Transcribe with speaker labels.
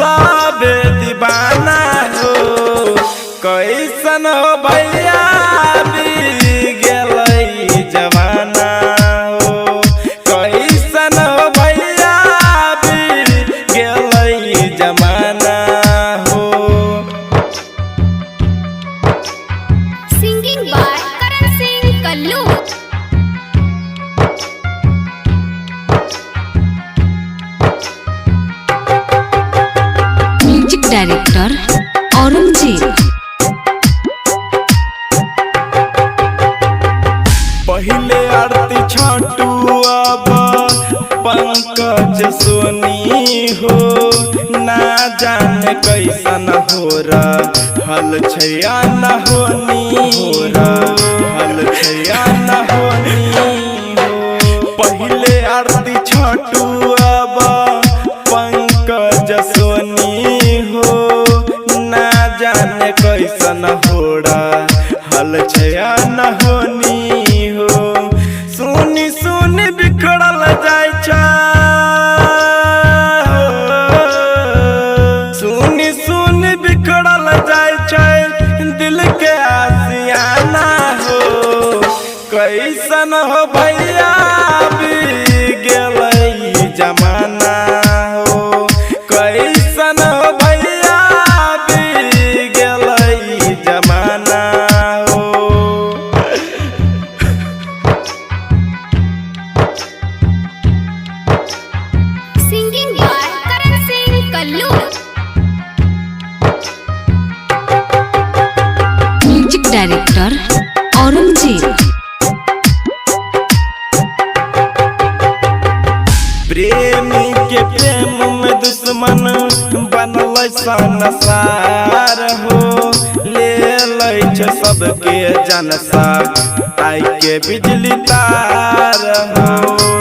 Speaker 1: सबे दीवाना हो। कैसन हो भैया गेलै जमाना हो, कैसन हो भैया गेलै जमाना हो।
Speaker 2: Singing by Karan Singh Kallu.
Speaker 3: Music director Aurangzeb.
Speaker 1: पहले आरती छाटू अब पंकज सोनी हो, ना जाने कैसन हो रहल छैया न होनी हो, रहल छैया न होनी हो। पहले आरती छाटू अब पंकज सोनी हो, ना जाने कैसन हो रहल छैया न होनी हो। सुनी सुनी बिखरल जाइ छै, सुनी सुनी बिखरल जाइ छै दिल के आसियाना हो। कैसन हो भैया गेलै जमाना हो, कैसन हो भैया गेलै जमाना हो।
Speaker 2: Singing by Karan Singh Kallu.
Speaker 3: Music director Aurangzeb.
Speaker 1: प्रेमी के प्रेम में दुश्मन बनल संसार हो, ले लै छै सबके जनसा ताई के बिजली तार हो।